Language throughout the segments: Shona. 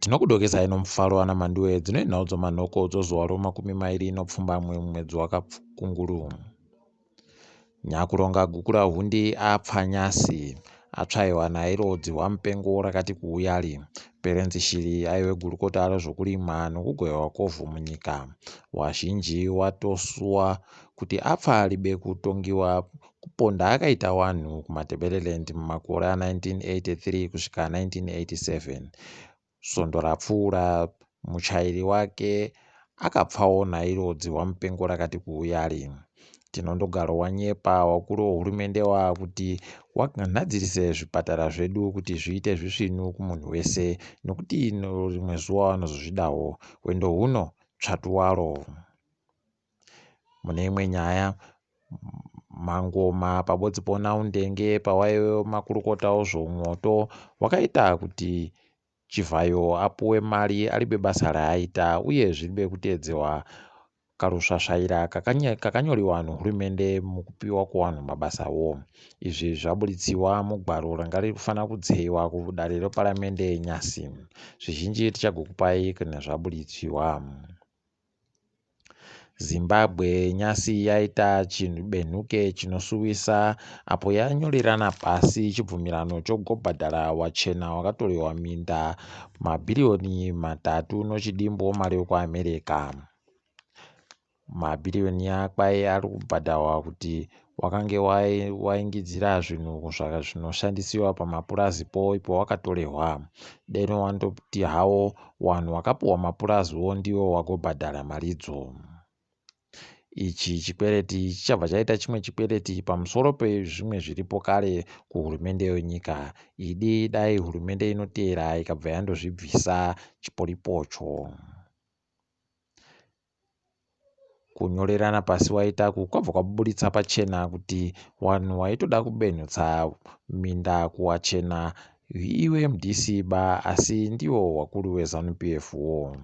Tinokudokesai nomufaro ana Mhanduwe dzino inhau dzomanhoko dzozuva romakumi mairi nopfumbamwe mumwedzi waKunguru. Nyakuronga Gukurahundi apfa nyasi atsvaiwa nairo dzihwamupengo rakati kuuyari. Perence Shiri aive gurukota rezvokurima nokugovewa kwovhu munyika. Wazhinji watosuwa kuti apfa ribe kutongiwa kuponda akaita wanhu kuMatabeleland mumakore a1983 kusvika 1987. Svondo rapfuura muchairi wake akapfawo nairo dzihwamupengo rakati kuuyari. Tinondogaro wanyepa wakuru wehurumende waakuti wanhadzirise zvipatara zvedu kuti zviite zvisvinu kumunhu wese nokuti rimwe zuva vanozozvidawo. Hwendo huno tsvatu waro. Mune imwe nyaya, Mangoma pabodzi ponaUndenge pawaive makurukota ozvomwoto wakaita kuti Chivhayo apuwe mari aribe basa raaita uye zviribe kuteedzewa karusvasvaira kakanyoriwa nehurumende mukupiwa kwevanhu mabasawo. Izvi zvaburitsiwa mugwaro ranga riri kufanira kudzeiwa kudare reparamende nyasi. Zvizhinji tichagokupai kana zvaburitsiwa. Zimbabwe nyasi yaita chibenhuke chinosuwisa apo yanyorerana pasi chibvumirano chokubhadhara wachena wakatorerwa minda mabhiriyoni matatu nochidimbu mari yokuAmerica. Mabhiriyoni akwai ari kubhadharwa kuti wakange waingidzira zvinhu zvinoshandisiwa pamapurazipo ipo wakatorehwa. Deno wandoti hawo wanhu wakapuhwa mapuraziwo ndiwo wagobhadhara maridzo. Ichi chikwereti chichabva chaita chimwe chikwereti pamusoro pezvimwe zviripo kare kuhurumende yenyika. Idi dai hurumende inoteera ikabva yandozvibvisa chipolipocho. Kunyorerana pasi waitaku kwabva kwaburitsa pachena kuti wanhu waitoda kubenhutsa minda kuwachena iwe mdc ba asi ndiwo wakuru weZanu PF wo.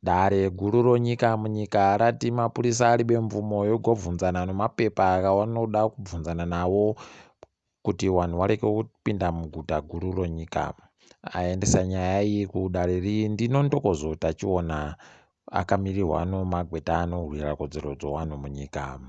Dare guru ronyika munyika rati mapurisa aribe mvumo yekugobvunzana nemapepa awanoda kubvunzana nawo kuti wanhu wareke kupinda muguta guru ronyika. Aendesa nyaya iyi kudare rii ndiNontokozo Tachiona akamirirwa nomagweta anorwira kodzero dzowanhu munyika.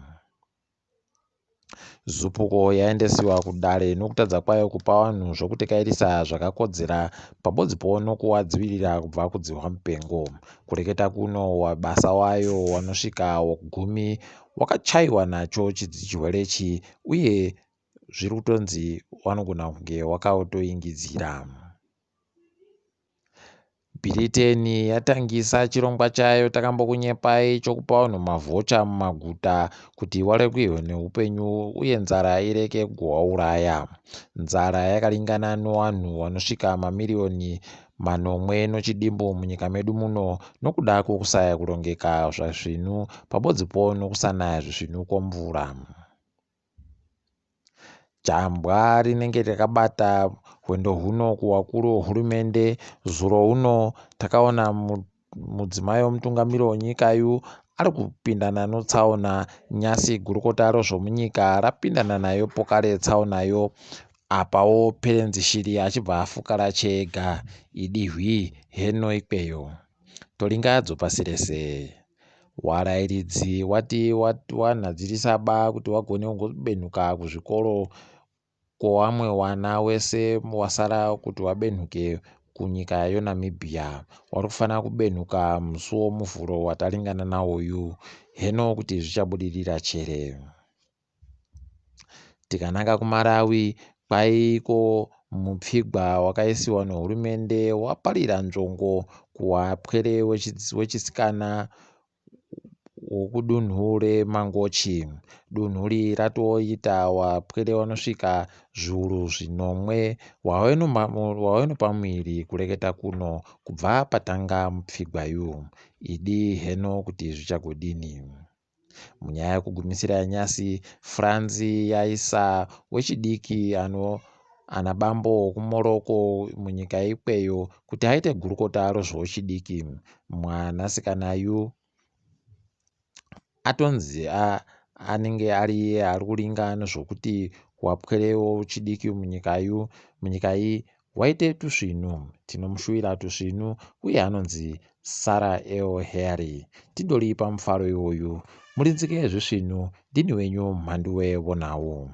Zupuko yaendesiwa kudare nokutadza kwayo kupa vanhu zvokutekairisa zvakakodzera pabodzipo nokuvadzivirira kubva kudzihwa mupengo. Kureketa kuno wabasa wayo wanosvika gumi wakachaiwa nacho chirwere ichi uye zviri kutonzi wanogona kunge wakautoingidzira. Bhiriteni yatangisa chirongwa chayo takambokunyepai chokupa vanhu mavhocha mumaguta kuti warekwirwe neupenyu uye nzara ireke kuvauraya. Nzara yakaringana nevanhu vanosvika mamiriyoni manomwe nochidimbu munyika medu muno nokuda kwokusaya kurongeka zvazvinhu pabodzipo nokusanaya zvisvinu kwomvura. Jambwa rinenge rakabata hwendo huno kuvakuru vehurumende. Zuro uno takaona mudzimai wemutungamiri wenyika yu ari kupindana notsaona nyasi gurukota rezvomunyika rapindana nayo pokare tsaonayo apawo Perence Shiri achibva afukara chega idi hwi heno ikweyo. Toringa dzopasi rese. Warairidzi wati wanhadzirisa ba kuti wagone kungobenhuka kuzvikoro kwowamwe wana wese wasara kuti wabenhuke kunyika yoNamibia. Wari kufanira kubenhuka musi woMuvhuro wataringana nawoyu. Heno kuti zvichabudirira chere. Tikananga kuMarawi kwaiko mupfigwa wakaisiwa nehurumende waparira nzvongo kuwapwere wechisikana wokudunhu reMangochi. Dunhu iri ratoita wapwere wanosvika zviuru zvinomwe wave nepamuviri kureketa kuno kubva patanga mupfigwa yu. Idi heno kuti zvichagodini. Munyaya yekugumisira yanyasi, France yaisa wechidiki ano ana bambo wokuMorocco munyika ikweyo kuti aite gurukota rezvewechidiki. Mwanasikana yu atonzi anenge ari iye ari kuringa nezvokuti wapwere wechidiki munyika yu munyika iyi Waite tusvinu. Tinomushuvira tusvinu uye anonzi Sarah L. Harry. Tindori pamufaro iwoyu. Murinzike zvisvinu. Ndini wenyu Mhanduwe Vonawo.